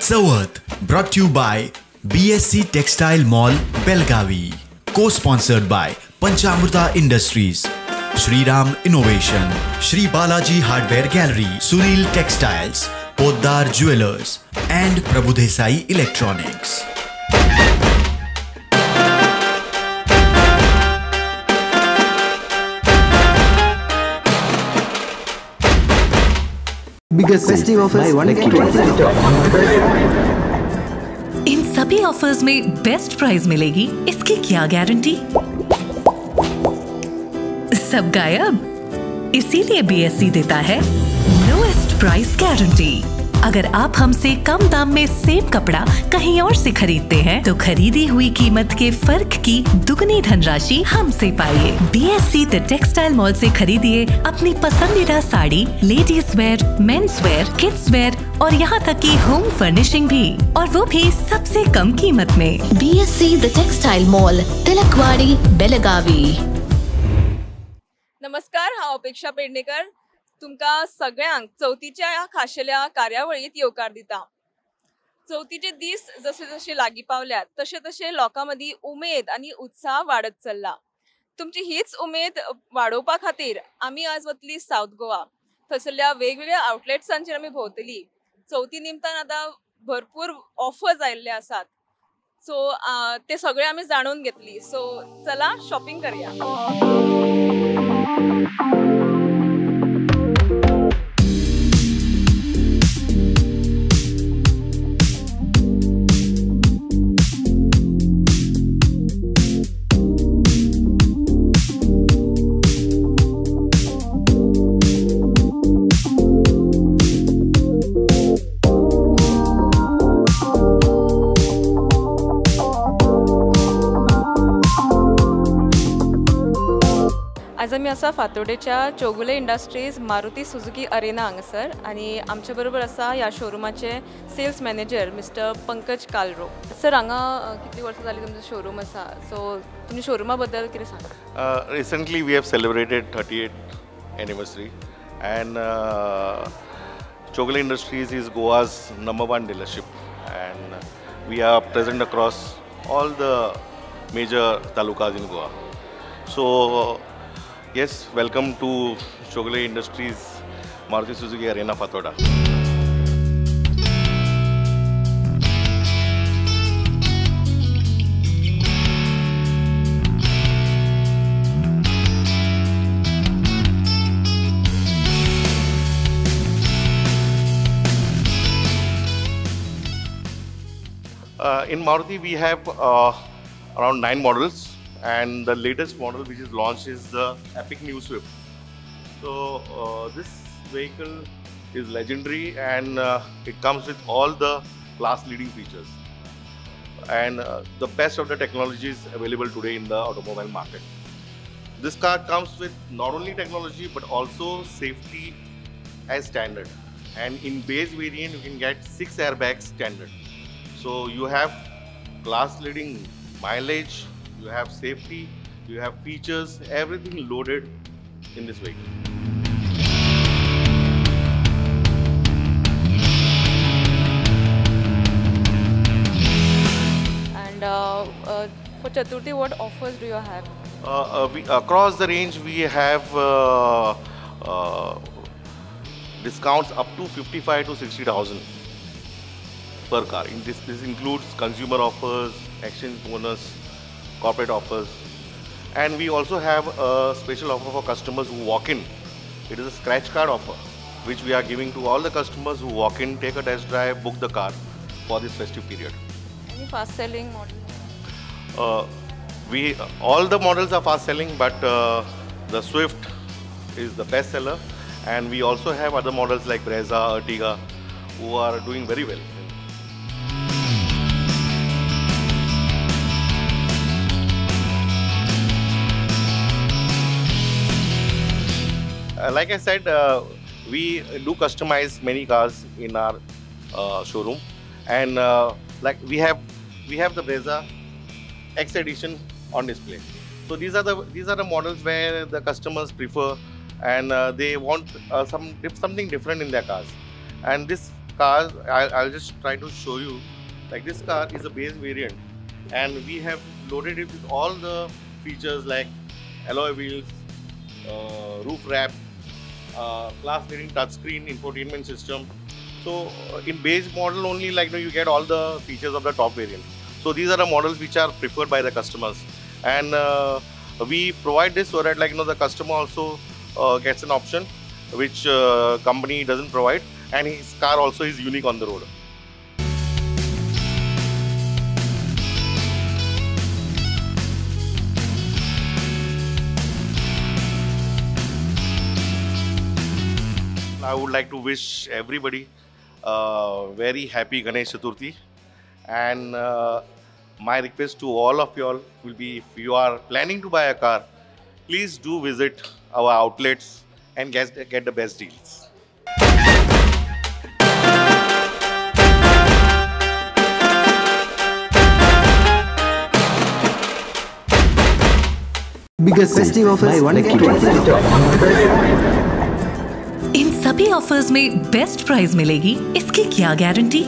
Chavath brought to you by BSC Textile Mall, Belagavi. Co-sponsored by Panchamruta Industries, Shriram Innovation, Shri Balaji Hardware Gallery, Sunil Textiles, Poddar Jewelers and Prabhudesai Electronics. Biggest festive offers, buy one get one. In सभी offers में best price मिलेगी, इसकी क्या guarantee? सब गायब। इसीलिए BSc देता है lowest price guarantee. अगर आप हमसे कम दाम में सेम कपड़ा कहीं और से खरीदते हैं तो खरीदी हुई कीमत के फर्क की दुगनी धनराशि हमसे पाइए। बीएससी the textile mall से खरीदिए अपनी पसंदीदा sari, ladies wear, men's wear, kids wear और यहाँ तक कि होम फर्निशिंग भी, और वो भी सबसे कम कीमत में। BSC the textile mall, Tilakwadi, Belagavi. नमस्कार, हांव अपेक्षा पेडणेकर तुमकां सगळ्यांक चवथीच्या ह्या खाशेल्या कार्यावळींत येवकार दिता। चवथीचे दीस जशे जशे लागीं पावल्यात तशे तशे लोकां मदीं उमेद आनी उत्साह वाडत चल्ला। तुमची हीच उमेद वाडोवपा खातीर आमी आज वतली सावथ गोवा, थंयसरल्या वेगवेगळ्या आउटलेट्सांचेर आमी भोंवतली। चवथी निमतान आतां भरपूर ऑफर्स आयिल्ले आसात, सो ते सगळे आमी जाणून घेतली। सो चला शॉपिंग करया। आज आमी आसा फातोडेच्या Chowgule industries Maruti Suzuki Arena हांगासर आनी आमचे बरोबर आसा ह्या शोरुमाचे sales manager mister Pankaj Kalro. Sir, हांगा कितली वर्सां जाली तुमचो शोरूम आसा, सो तुमच्या शोरुमा बद्दल कितें सांगा? Recently we have celebrated 38th anniversary and Chowgule Industries is Goa's #1 dealership and we are present across all the major talukas in Goa. So yes, welcome to Chowgule Industries Maruti Suzuki Arena Fatorda. In Maruti we have around 9 models. And the latest model which is launched is the Epic New Swift. So this vehicle is legendary and it comes with all the class leading features and the best of the technologies available today in the automobile market. This car comes with not only technology but also safety as standard, and in base variant you can get 6 airbags standard. So you have class leading mileage, you have safety, you have features, everything loaded in this vehicle. And for Chaturthi, what offers do you have? We, across the range, we have discounts up to 55 to 60,000 per car. In this includes consumer offers, exchange bonus, corporate offers, and we also have a special offer for customers who walk in. It is a scratch card offer which we are giving to all the customers who walk in, take a test drive, book the car for this festive period. Any fast selling model? All the models are fast selling, but the Swift is the best seller, and we also have other models like Brezza, Ertiga, who are doing very well. Like I said, we do customize many cars in our showroom, and like we have the Brezza X edition on display. So these are the models where the customers prefer, and they want something different in their cars. And this cars, I'll just try to show you. Like this car is a base variant, and we have loaded it with all the features like alloy wheels, roof wrap, class leading touchscreen infotainment system. So in base model only, like you get all the features of the top variant. So these are the models which are preferred by the customers, and we provide this so that the customer also gets an option which company doesn't provide, and his car also is unique on the road. I would like to wish everybody very happy Ganesh Chaturthi, and my request to all of you all will be, if you are planning to buy a car, please do visit our outlets and get the best deals. Biggest festive offers, buy one get one. In सभी offers में best price मिलेगी, इसकी क्या guarantee?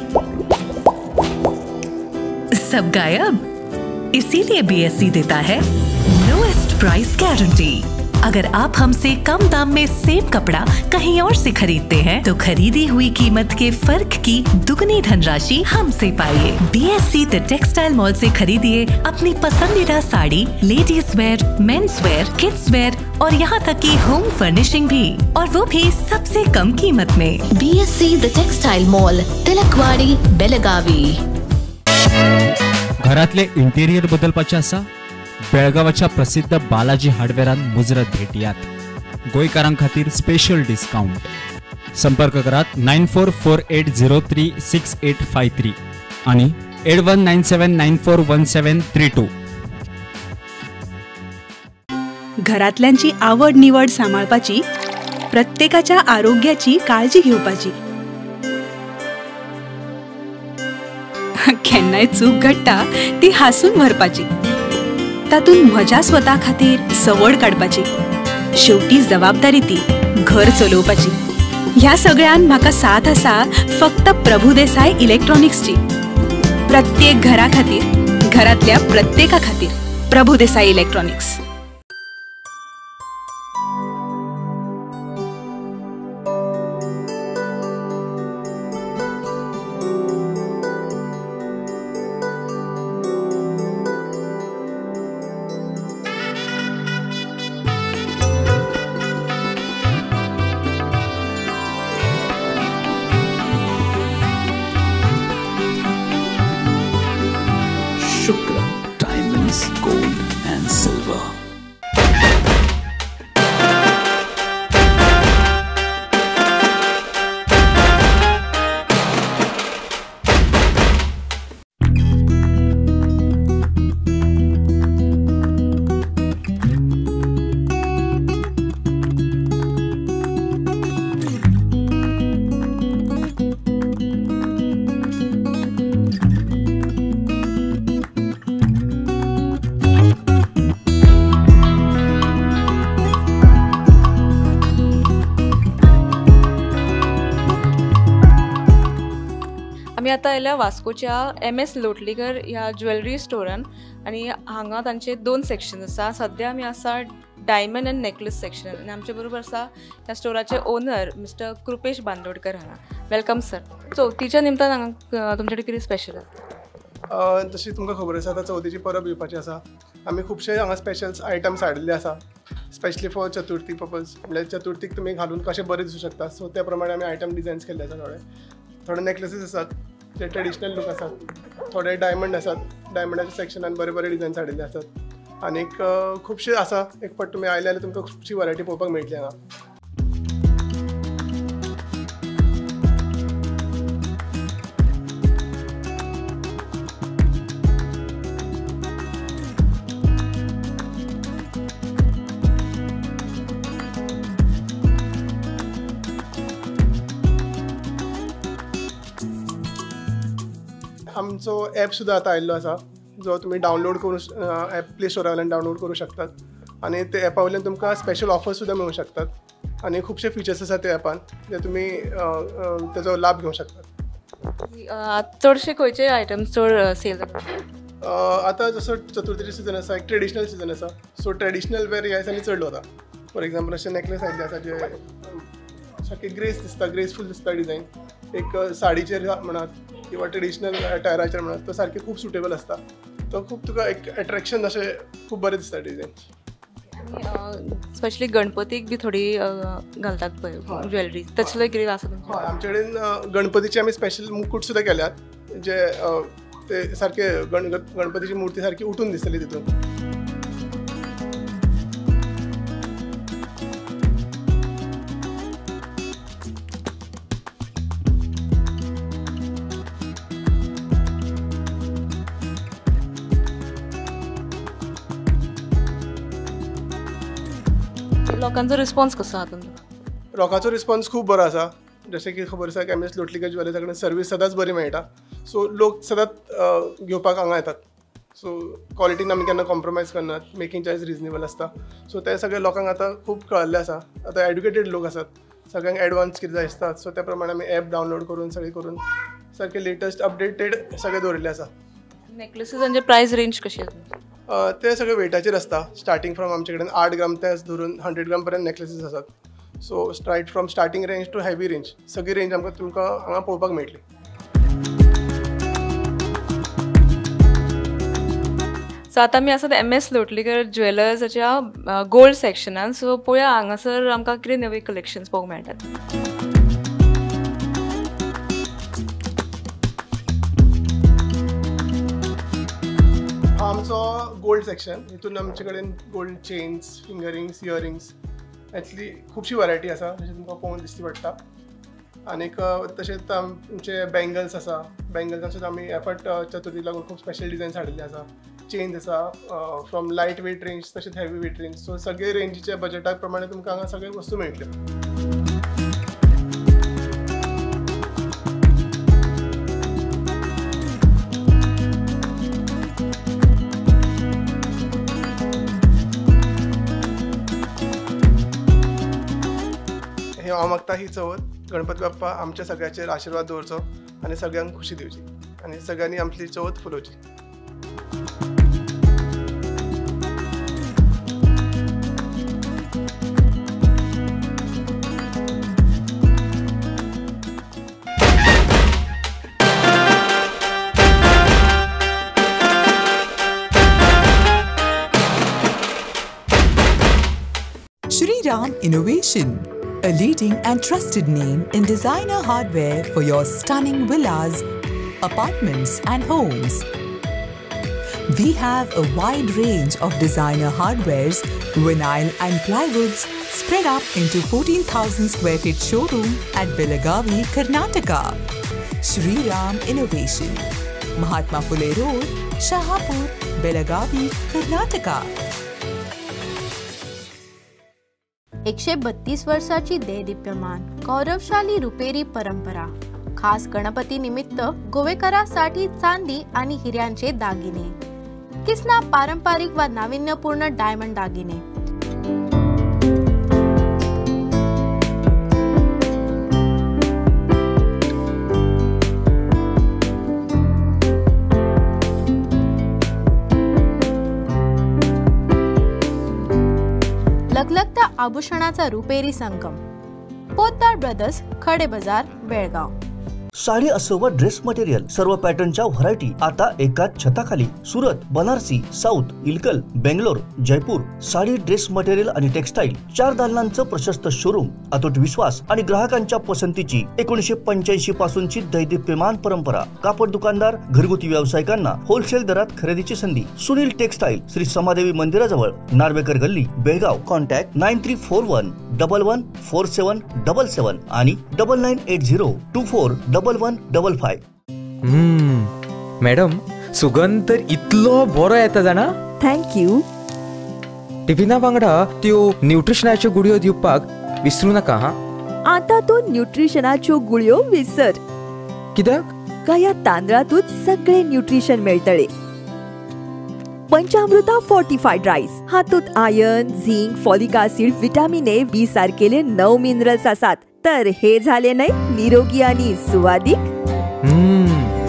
सब गायब, इसीलिए BSc देता है lowest price guarantee. अगर आप हमसे कम दाम में सेम कपड़ा कहीं और से खरीदते हैं तो खरीदी हुई कीमत के फर्क की दुगनी धनराशि हमसे पाइए। बीएससी the textile mall से खरीदिए अपनी पसंदीदा sari, ladies wear, men's wear, kids wear और यहाँ तक कि होम फर्निशिंग भी, और वो भी सबसे कम कीमत में। BSC the textile mall, Tilakwadi, Belagavi. घरातले इंटेरियर बदलपाचे आसा? बेळगांवाच्या प्रसिद्ध बालाजी हार्डवेरान मुजरत भेट यात। गोंयकारां खातीर स्पेशल डिस्काउंट। संपर्क करात 9448036853 आणि 8197941732। घरातल्यांची आवड निवड सांबाळपाची, प्रत्येकाच्या आरोग्याची काळजी घेवपाची। केन्नाय चूक घडटा ती हासून भरपाची, तातूंत म्हज्या स्वता खातीर सवड काडपाची, शेवटी जबाबदारी ती घर चलोवपाची। ह्या सगळ्यान म्हाका साथ आसा फक्त प्रभुदेसाय इलेक्ट्रॉनिक्सची। प्रत्येक घरा खातीर, घरांतल्या प्रत्येका खातीर Prabhudesai electronics. Shukra Diamonds, Gold and Silver. आमी आतां आयल्या वास्कोच्या एम एस लोटलीकर ह्या ज्वेलरी स्टोरान आनी हांगा तांचे दोन सेक्शन आसा। सद्या आमी आसा डायमंड एंड नेकलेस सेक्शन आनी आमचे बरोबर आसा ह्या स्टोराचे ओनर मिस्टर कृपेश बांदोडकर हांगा। Welcome sir. चवथीच्या निमतान हांगा तुमचे कडेन कितें स्पेशल आसा? जशी तुमकां खबर आसा आतां चवथीची परब येवपाची आसा, आमी खुबशे हांगा स्पेशल्स आयटम्स हाडिल्ले आसा, स्पेशली फॉर चतुर्थी पर्पज। म्हणल्यार चतुर्थीक तुमी घालून कशें बरें दिसूं शकता, सो त्या प्रमाणे आमी आयटम डिजायन्स केल्ले आसा। थोडे थोडे नेकलेसीस आसात जे ट्रेडिशनल लूक आसात, थोडे डायमंड आसात, डायमंडाच्या सेक्शनान बरे बरे डिजायन्स हाडिल्ले आसात आनीक खुबशे आसा। एक फावट तुमी आयले जाल्यार तुमकां खुबशी वरायटी पळोवपाक मेळटली हांगा। आमचो एप सुद्दां आतां आयिल्लो आसा, जो तुमी डावनलोड करूं एप प्ले स्टोरा वयल्यान डावनलोड करूं शकतात आनी ते एपा वयल्यान तुमकां स्पेशल ऑफर्स सुद्दां मेळूं शकतात आनी खुबशे फिचर्स आसा त्या एपान जे तुमी तेजो लाभ घेवंक शकतात. चडशे खंयचे आयटम्स चड सेल जाता? आतां जसो चतुर्थीचे सिजन आसा, एक ट्रेडिशनल सिजन आसा, सो ट्रेडिशनल वेर ह्या दिसांनी चड वता. फॉर एग्जाम्पल अशे नेकलेस आयिल्ले आसा जे सारके ग्रेस दिसता, ग्रेसफूल दिसता डिजायन, एक साडीचेर म्हणात किंवा ट्रेडिशनल अटायराचेर म्हणात, तो सारके खूब सुटेबल आसता, तो खूब तुका एक एट्रेक्शन अशें खूब बरें दिसता डिजायन. स्पेशली गणपतीक बी थोडी घालतात पळय ज्वेलरी, तसलें कितें आसा तुमचें? हय, आमचे कडेन गणपतीचे आमी स्पेशल मुकूट सुद्दां केल्यात जे ते सारके गणपतीची मूर्ती सारकी उठून दिसतली तितून. लोकांचो रिस्पॉन्स कसो आसा तुमचो? लोकांचो रिस्पॉन्स खूब बरो आसा. जशें की खबर आसा एम एस लोटलीकर ज्वेलर्सा कडेन सर्वीस सदांच बरी मेळटा, सो लोक सदांच घेवपाक हांगा येतात. सो क्वॉलिटीन आमी केन्ना कॉम्प्रोमायज करनात, मेकिंग चार्ज रिजनेबल आसता. सो ते सगळे लोकांक आतां खूब कळिल्लें आसा. आतां एड्युकेटेड लोक आसात, सगळ्यांक एडवान्स कितें जाय आसता, सो त्या प्रमाणे आमी एप डावनलोड करून सगळें करून सारकें लेटस्ट अपडेटेड सगळें दवरिल्लें आसा. नेकलेसीसांचे प्रायस रेंज कशी आसा? ते सगळे वेटाचेर आसता. स्टार्टींग फ्रॉम आमचे कडेन 8 ग्राम ते धरून 100 ग्राम पर्यंत नेकलेसीस आसात. So start from starting range to heavy range, सगळी रेंज आमकां तुमकां हांगा पळोवपाक मेळटली. सो आतां आमी आसात एम एस लोटलीकर ज्वेलर्साच्या गोल्ड सेक्शनान. सो पळोवया हांगासर आमकां कितें नवे कलेक्शन्स पळोवंक मेळटात. आमचो गोल्ड सेक्शन, हितून आमचे कडेन gold chains, finger rings, earrings यातली खुबशी वरायटी आसा जशें तुमकां पळोवन दिश्टी पडटा. आनीक तशेंच आमचे बँगल्स आसा, बँगल्सान सुद्दां आमी एफर्ट चतुर्थीक लागून खूब स्पेशल डिजायन्स हाडिल्ले आसा. चेन्स आसा फ्रॉम लायट वेट रेंज तशेंच हेवी वेट रेंज, सो सगळे रेंजीच्या बजेटा प्रमाणे तुमकां हांगा सगळे वस्तू मेळटल्यो. हांव मागता ही चवथ गणपती बाप्पा आमच्या सगळ्याचेर आशिर्वाद दवरचो आनी सगळ्यांक खुशी दिवची आनी सगळ्यांनी आमची चवथ फुलोवची. Shri Ram Innovation, a leading and trusted name in designer hardware for your stunning villas, apartments and homes. We have a wide range of designer hardwares, vinyl and plywoods spread up into 14,000 square feet showroom at Belagavi, Karnataka. Shri Ram Innovation, Mahatma Phule Road, Shahapur, Belagavi, Karnataka. 132 वर्षाची देदीप्यमान गौरवशाली रुपेरी परंपरा, खास गणपती निमित्त गोवेकरांसाठी चांदी आणि हिऱ्यांचे दागिने, किसना पारंपरिक व नाविन्यपूर्ण डायमंड दागिने। लखलखत्या आभूषणाचा रुपेरी संगम, पोद्दार ब्रदर्स, खडे बाजार, बेळगाव। साडी असो व ड्रेस मटेरियल सर्व पॅटर्नच्या व्हरायटी आता एकाच छताखाली। Surat, Banarasi, south, Ilkal, Bangalore, Jaipur sari dress material आणि टेक्सटाईल 4 दालनांचं प्रशस्त शोरूम। अतूट विश्वास आणि ग्राहकांच्या पसंतीची 1985 पासूनची दैदिप्यमान परंपरा। कापड दुकानदार, घरगुती व्यावसायिकांना होलसेल दरात खरेदीची संधी। सुनील टेक्सटाईल, श्री समादेवी मंदिराजवळ, नार्वेकर गल्ली, बेळगाव। कॉन्टॅक्ट 9341 11 47 77 आणि 9980 24 11 55। मॅडम, सुगंध तर इतलो बरो येता जाणा। Thank you. टिफिना वांगडा त्यो न्यूट्रिशनाच्यो गुळयो दिवपाक विसरू नका हा। आता तूं न्यूट्रिशनाच्यो गुळयो विसर। कित्याक? ह्या तांदळातूच सगळे न्यूट्रिशन मेळटले। पंचामृता फोर्टिफाईड राईस हातूंत iron, zinc, folic acid, vitamin A, B सारकेले 9 minerals आसात. तर हे झाले नाही निरोगी आणि सुवादीक.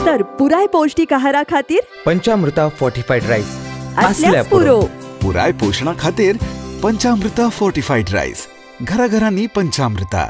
तर पुराय पौष्टिक आहारा खातीर पंचामृता फोर्टिफाईड राईस असल्यास पुरो. पुराय पोषणा खातीर पंचामृता फोर्टिफाईड राईस, घराघरांनी पंचामृता.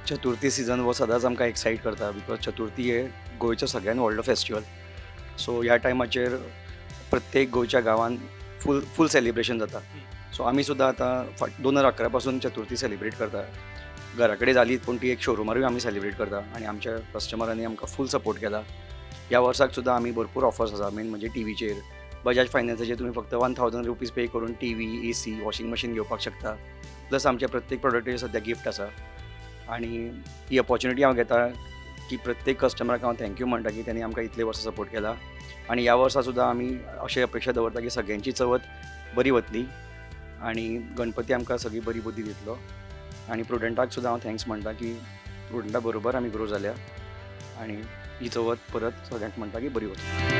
चतुर्थी सिजन हो सदांच आमकां एक्सायट करता, because चतुर्थी हे गोंयचो सगळ्यान व्हडलो फेस्टिवल. सो ह्या टायमाचेर प्रत्येक गोंयच्या गांवान फूल फूल सेलिब्रेशन जाता. सो आमी सुद्दां आतां 2011 पासून चतुर्थी सेलिब्रेट करता. घरा कडेन जाली पूण ती एक शोरुमारूय आमी सेलिब्रेट करता आनी आमच्या कस्टमरांनी आमकां फूल सपोर्ट केला. ह्या वर्साक सुद्दां आमी भरपूर ऑफर्स आसा. मेन म्हणजे टीव्हीचेर बजाज फायनान्साचेर तुमी फक्त 1000 रुपीज पे करून TV, AC, washing machine घेवपाक शकता. प्लस आमच्या प्रत्येक प्रोडक्टाचेर सद्या गिफ्ट आसा. आनी ही ऑपॉर्च्युनिटी हांव घेता की प्रत्येक कस्टमराक हांव thank you म्हणटा की त्यांनी आमकां इतले वर्सां सपोर्ट केला. आनी ह्या वर्सा सुद्दां आमी अशें अपेक्षा दवरता की सगळ्यांची चवथ बरी वतली आनी गणपती आमकां सगळी बरी बुद्धी दितलो. आनी प्रुडंटाक सुद्दां हांव thanks म्हणटा की प्रुडंटा बरोबर आमी ग्रो जाल्या आनी ही चवथ परत सगळ्यांक म्हणटा की बरी वतली.